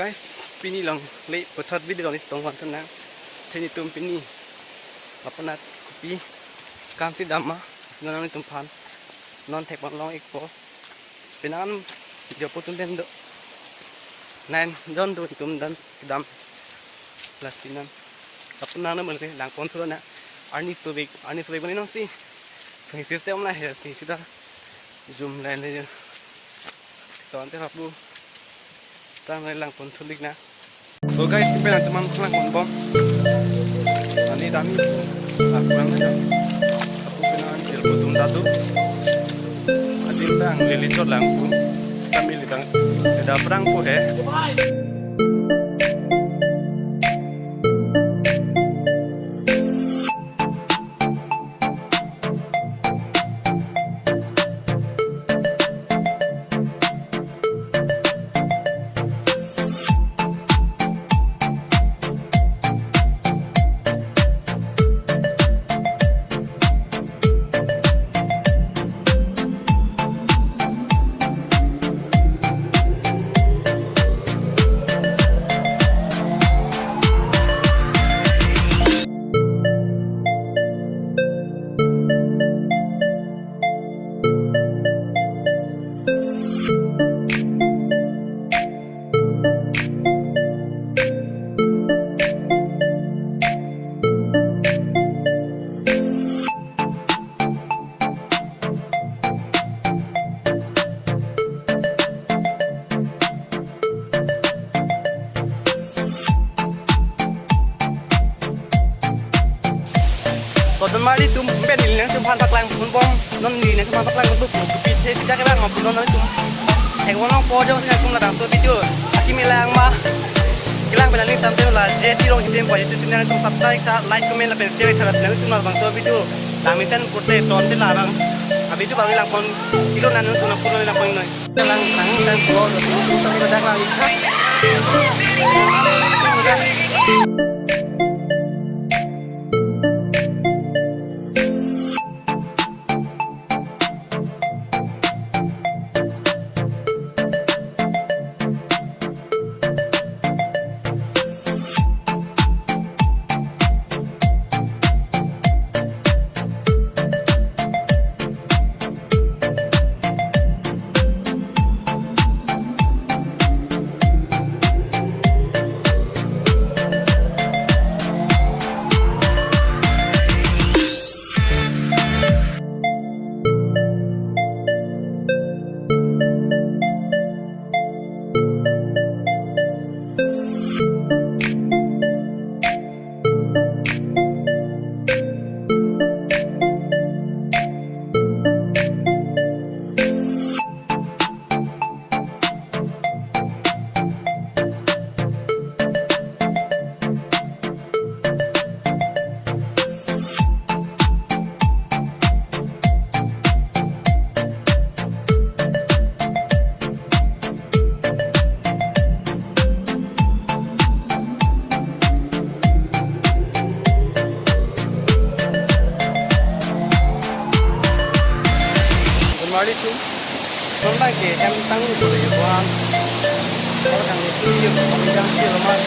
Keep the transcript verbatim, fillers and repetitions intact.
Guys, pini longle puthot video longle chetong van thunang. Te netum pini lapu-an kopi kam si dam ma, non nanglitum aphan non thekpon long-ikpo. Penang jopo atum pen do. Nine jon do netum dan kedam. Lasi non. Lapu-an nang mele langpon thulonang. Arni sovek, arni sovek bani nangsi. Sung system la he si sida. Jum line le. Ton te lapu. Tang le langpon thulik nang. So guys, pen teman langpon bom. Ani dami. Aku lang aja. Aku kena angkil putung datu. Adin tang lili chot langpon. Kami litang. Ada perang po he. Koton mari tum pen neli nangtum aphan paklang pon bom, non neli nangtum aphan paklang pon bom, kopi the sida kevang ma pu non nangtum. Thek won long po jong si nangtum labangso video akimi lang ma. Kelang pen neli sampai la J T Rongpi Team po YouTube channel nangtum subscribe sa, like, comment lapen share sa, nangtum labangso video lang mesen pute ton te larang. Abi tu bang langpon kilo nangtum nangpon langpon noi. Lang nang nang po. Kemari tu, tolong ke em tang tu ya buan. Kalau kami tu ya kami jangan sih lemah.